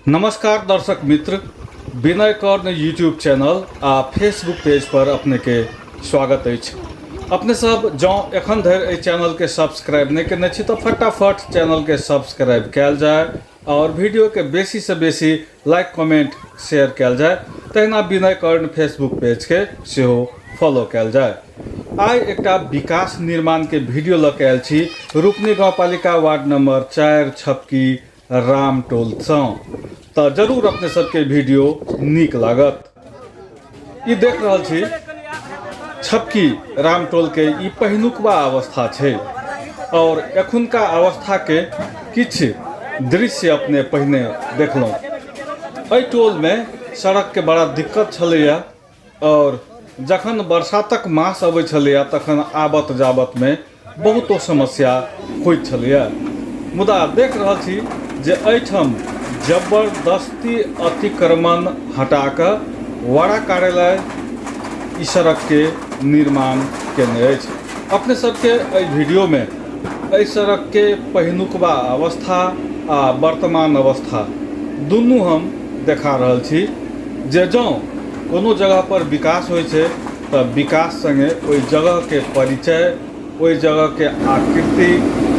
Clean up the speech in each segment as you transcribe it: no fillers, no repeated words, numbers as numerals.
नमस्कार दर्शक मित्र, विनय कर्ण यूट्यूब चैनल आ फेसबुक पेज पर अपने के स्वागत अछि। अपने सब जँ एखन धरि एहि चैनल के सब्सक्राइब नहि केने छी तऽ फटाफट चैनल के सब्सक्राइब कयल जाय और वीडियो के बेसी से बेसी लाइक कमेंट शेयर कयल जाय। तहिना विनय कर्ण फेसबुक पेज के सेहो फॉलो कयल जाय। आइ एकटा विकास निर्माण के वीडियो लऽ के आयल छी रूपनी गाउँपालिका वार्ड नंबर 4 छपकी रामटोलसँ, तऽ जरूर अपने सबके वीडियो नीक लागत। ई देख रहल छी छपकी रामटोल के ई पहिनुकबा अवस्था छै और एखुनका अवस्था के किछु दृश्य अपने पहिने देखलहुँ। एहि टोल में सड़क के बड़ा दिक्कत छलैया और जखन बरसातक मास अबै छलैया तखन आबत जाबत में बहुतो समस्या होइत छलैया। मुदा देख रहल छी जे एहिठाम जबरदस्ती अतिक्रमण हटा कऽ वडा कार्यालय ई सड़क के निर्माण केने अछि। अपने सबके एहि वीडियो में एहि सड़क के पहिनुकबा अवस्था आ वर्तमान अवस्था दुनू हम देखा रहल छी जे जँ कोनो जगह पर विकास होइ छै तऽ विकास संगे ओहि जगह के परिचय, ओहि जगह के आकृति,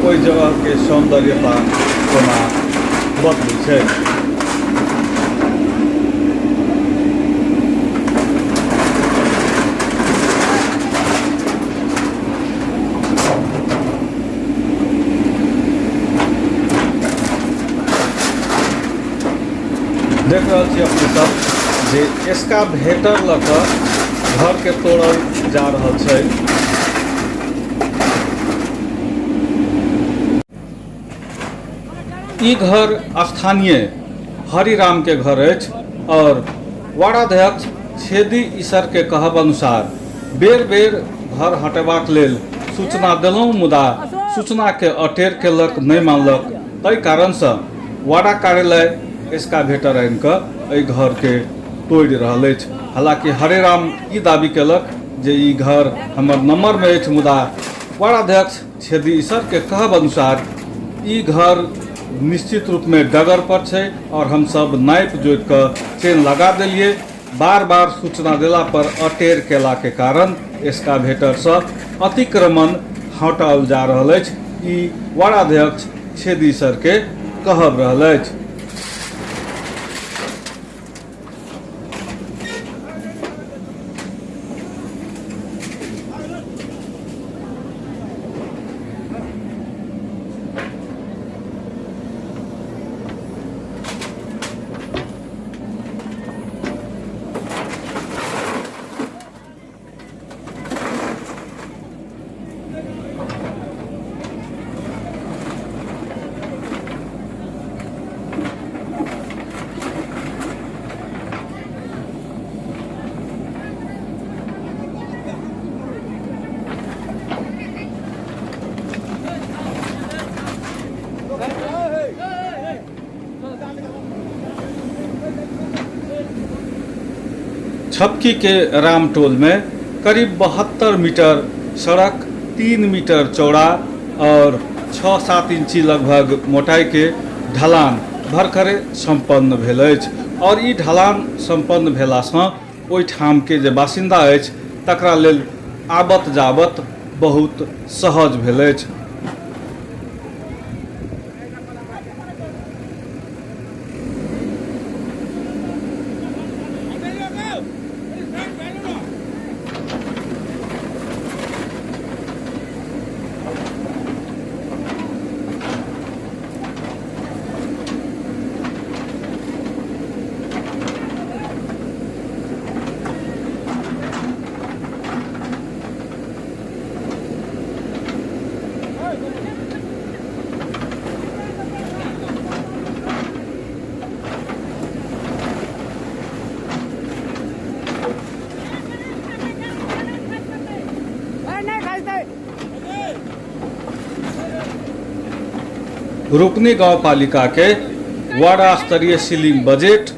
ओहि जगह के सौंदर्यता कोना बदलै छै। देख रहल छी अपने सब जे एक्सकावेटर लऽ कऽ घर के तोड़ल जा रहल छै। ई घर स्थानीय हरिराम के घर अछि और वार्डाध्यक्ष छेदी ईसर के कहब अनुसार बेर बेर घर हटेबाक लेल सूचना देलहुँ, मुदा सूचना के अटेर केलक, नहि मानलक। ताहि कारणसँ वाडा कार्यालय एक्सकावेटर आनि कऽ एहि घर के तोड़ि रहल अछि। हालांकि हरेराम ई दावी केलक जे ई घर हमर नंबर में अछि, मुदा वार्डाध्यक्ष छेदी ईसर के कहब अनुसार ई घर निश्चित रूप में डगर पर छै और हम सब नापि जोखि कऽ चेन लगा देलिए। बार बार सूचना देला पर अटेर केला के कारण एक्सकावेटर सँ अतिक्रमण हटाओल जा रहल अछि, ई वार्डाध्यक्ष छेदी सर के कहब रहल अछि। छपकी के रामटोल में करीब 72 मीटर सड़क, 3 मीटर चौड़ा और 6-7 इंची लगभग मोटाई के ढलान भरखरे संपन्न भेल अछि और ई ढलान संपन्न भेलासँ ओहिठाम के जे बासिन्दा अछि तकरा लेल आबत जाबत बहुत सहज भेल अछि। रूपनी गांवपालिका के वार्ड स्तरीय सीलिंग बजट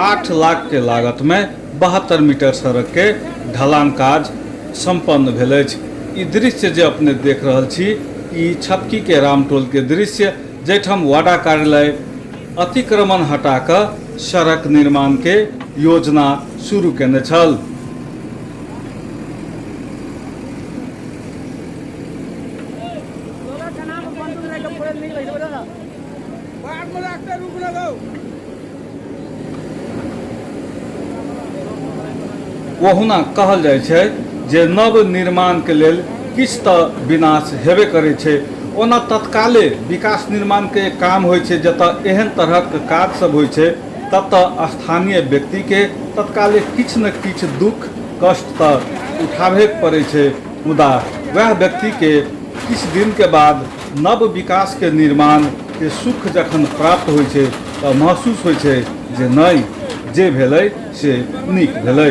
8 लाख के लागत में 72 मीटर सड़क के ढलान काज संपन्न भेल अछि। ई दृश्य जे अपने देख रहल छी ई छपकी के रामटोल के दृश्य, जैठाम वाडा कार्यालय अतिक्रमण हटा कऽ सड़क निर्माण के योजना शुरू केने छल। ओहुना कहल जाइ छै जे नव निर्माणके लेल किछु तऽ विनाश हेबे करै छै। ओना तत्काले विकास निर्माणके काम होइ छै, जतऽ एहन तरहक काज सब होइ छै ततऽ स्थानीय व्यक्तिके तत्काले किछु ने किछु दुःख कष्ट तऽ उठाबहेके पड़ै छै, मुदा वएह व्यक्तिके किछु दिनके बाद नव विकासके निर्माणके सुख जखन प्राप्त होइ छै तऽ महसूस होइ छै जे नहि, जे भेलै से नीक भेलै।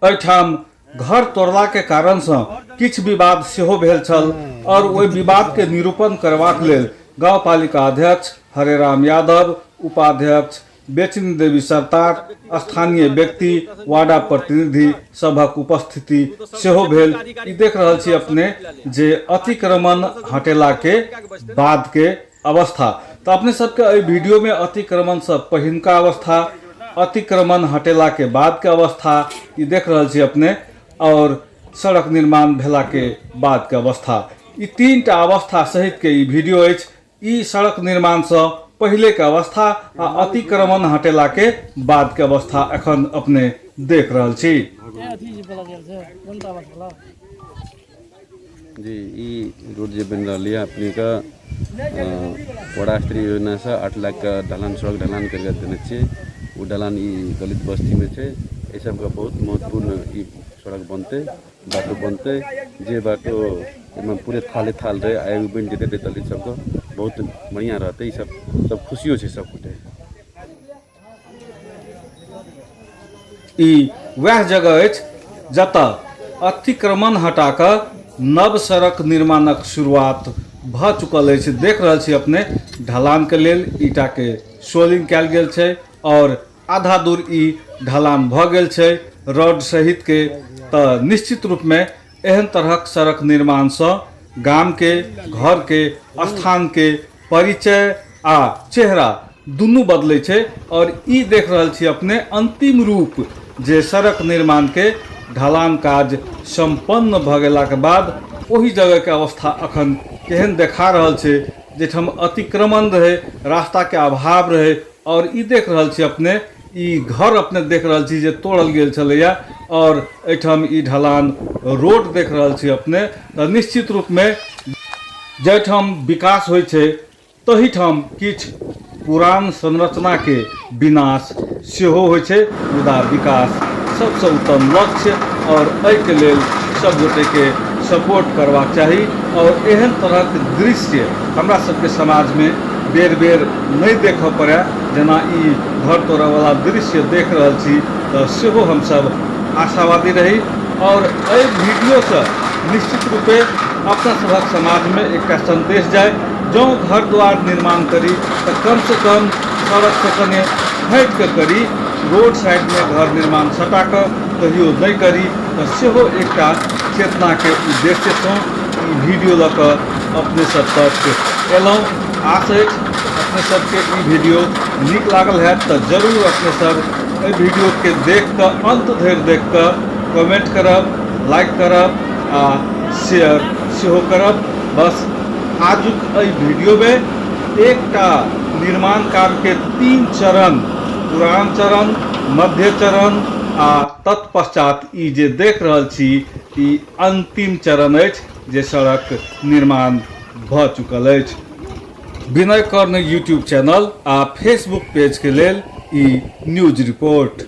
एहिठाम घर तोड़लाके कारणसँ किछु विवाद सेहो भेल छल और ओहि विवादके निरूपण करबाक लेल गाउँपालिका अध्यक्ष हरेराम यादव, उपाध्यक्ष बेचनी देवी सरतार, स्थानीय व्यक्ति, वाडा प्रतिनिधि सभक उपस्थिति सेहो भेल। ई देख रहल छी अपने जे अतिक्रमण हटेलाके बादके अवस्था। तऽ अपने सबके एहि वीडियो में अतिक्रमण से पहिनका अवस्था, अतिक्रमण हटेला के बाद के अवस्था ई देख रहल छी अपने, और सड़क निर्माण भेला के बाद के अवस्था, ई तीन टा अवस्था सहित के ई वीडियो अछि। ई सड़क निर्माण से पहले के अवस्था आ अतिक्रमण हटेला के बाद के अवस्था एखन अपने देख रहल छी। जी, ई रोड जे बनि रहल यऽ अपनेके वड़ा स्तरीय योजनासँ 8 लाखके ढलान, सड़क ढलान करि कऽ देने छियै। ओ ढलान ई दलित बस्तीमे छै। एहि सबके बहुत महत्वपूर्ण ई सड़क बनतै, बाटो बनतै। जे बाटो एहिमे पूरे थाले थाल रहै, आइ बनि जेतै तऽ दलित सबके बहुत बढ़िआँ रहतै। ई सब सब खुशियो छै सबगोटे। ई वएह जगह अछि जतऽ अतिक्रमण हटा कऽ नव सड़क निर्माणक शुरुआत भऽ चुकल अछि। देख रहल छी अपने ढलानके लेल ईटाके सोलिंग कयल गेल छै और आधा दूर ई ढलान भऽ गेल छै रॉड सहितके। तऽ निश्चित रूपमे एहन तरहक सड़क निर्माणसँ गामके, घरके, स्थानके परिचय आ चेहरा दुनू बदलै छै। और ई देख रहल छी अपने अंतिम रूप जे सड़क निर्माण के ढलान काज संपन्न भऽ गेलाके बाद ओहि जगहके अवस्था अखन केहन देखा रहल छै, जाहिठाम अतिक्रमण रहै, रास्ताके अभाव रहै। और ई देख रहल छी अपने ई घर अपने देख रहल छी जे तोड़ल गेल छलैया और एहिठाम ई ढलान रोड देख रहल छी अपने। तऽ निश्चित रूपमे जाहिठाम विकास होइ छै तहिठाम किछु पुरान संरचनाके विनाश सेहो होइ छै, मुदा विकास सबसँ उत्तम लक्ष्य और एहिके लेल सब गोटेके सपोर्ट करबाक चाही। और एहन तरहक दृश्य हमरा सबके समाजमे बेर बेर नहि देखऽ पड़य, जेना ई घर तोड़यवला दृश्य देख रहल छी, तऽ सेहो हमसब आशावादी रही। और एहि वीडियोसँ निश्चित रूपे अपना सभक समाजमे एकटा संदेश जाय, जँ घर द्वार निर्माण करी तऽ कमसँ कम सड़कसँ कने हटि कऽ करी, रोड साइडमे घर निर्माण सटा कऽ कहियो नहि करी। तऽ सेहो एकटा चेतनाके उद्देश्यसँ ई वीडियो लऽ कऽ अपने सब तक एलहुँ। आश अछि अपने सबके ई वीडियो नीक लागल हैत, तऽ जरूर अपने सब एहि वीडियोके देख कऽ अन्त धरि देख कऽ कमेंट करब, लाइक करब आ शेयर सेहो करब। बस आजुक एहि वीडियोमे एकटा निर्माण कामके 3 चरण, पुरान चरण, मध्य चरण आ तत्पश्चात ई जे देख रहल छी ई अंतिम चरण अछि जे सड़क निर्माण भऽ चुकल अछि। विनय कर्ण यूट्यूब चैनल आ फेसबुक पेज के लेल ई न्यूज रिपोर्ट।